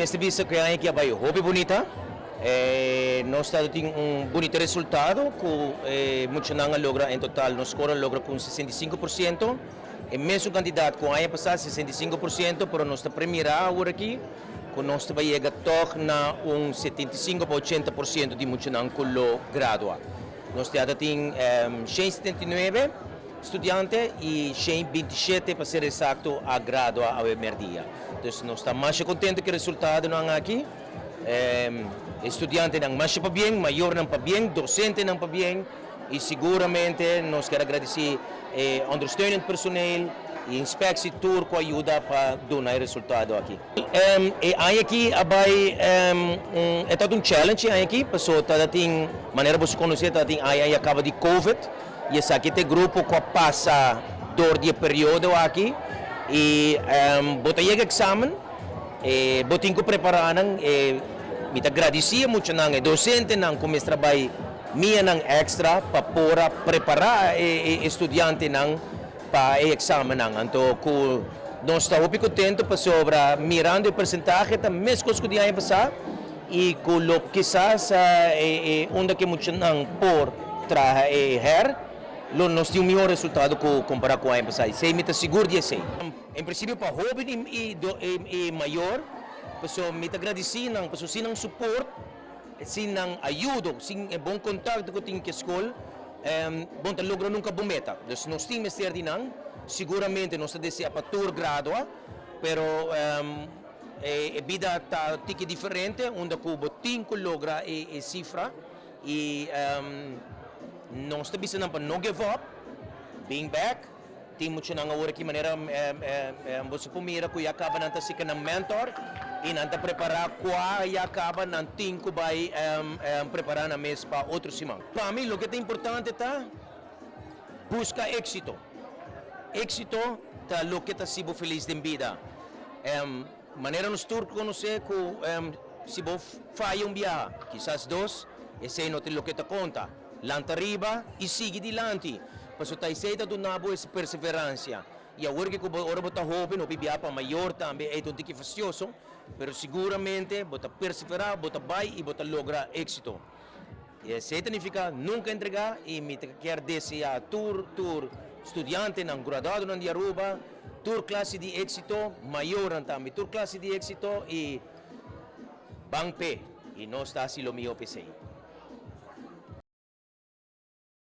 Mester bisa ku e aña aki a bai hopi bunita. Nos ta tin un bunita resultado ku e muchanan a logra en total nos skor a logra ku un 65%. E mesun kantidat ku aña pasá, 65%, pero nos ta premirá awor aki ku nos ta bai yega tòg na un 75 pa 80% di muchanan ku lo gradua. Nos ta tin 179 studiante i 127, pa ser eksakto, a gradua awe mèrdia. Dus nos ta masha kontentu ku e resultadonan aki. Studiantenan masha pabien, mayornan pabien, dosentenan pabien i siguramente nos kier gradisí e ondersteunend personeel i inspeksie tur ku a yuda pa duna e resultado aki. E aña aki a bai, e tabata un challenge e aña aki, pasobra tabatin, manera boso konosé, tabatin aña ya kaba di Covid i esaki ta e grupo ku a pasa dor di e periodo aki i bo ta yega eksamen, bo tin ku prepará nan. Mi ta gradisí e muchanan, e dosentenan ku mester a bai mianan èkstra pa por a prepará e studiantenan pa e eksamennan. Anto ku nos ta hopi kontentu pasobra mirando e persentahe ta meskos ku di aña pasá i ku lo kisas unda ku e muchanan por traha e her lo nos tin un mihó resultado ku kompará ku aña pasá. Esei mi ta sigur di esei. En prinsipio pa hóben i mayor, pasobra mi ta gradisí nan pasobra sin nan suport, sin nan ayudo, sin e bon kontakto ku tin ku e skol, bo no ta logra nunka bo meta. Dus nos tin mester di nan, siguramente nos ta desea pa tur gradua, pero e bida ta tiki diferente unda ku bo tin ku logra e sifra i nos ta bisa nan pa no give up, bin bek. Tin muchanan awor aki manera boso por mira ku ya kaba nan ta sika nan mentor i nan ta prepará kua ya kaba nan tin ku bai prepará nan mes pa otro siman. Pa mi loke ta importante ta buska éksito. Éksito ta loke ta hasi bo felis den bida. Manera nos tur konosé ku si bo faya un biaha, kisas dos, esei no ta loke ta konta. Lanta riba i sigui dilanti, pasobra ta esei ta duna bo e perseveransia. I awor ku bo ora bo ta hoben, hopi bia pa mayor tambe ei ta un tiki fastioso, pero siguramente bo ta perseverá, bo ta bai i bo ta logra éksito. I esei ta nifiká nunka entregá i mi ta kier deseá tur tur studiantenan, graduadonan di Aruba, tur klase di éksito, mayornan tambe tur klase di éksito i ban p'e i nos ta hasi lo mihó p'esei.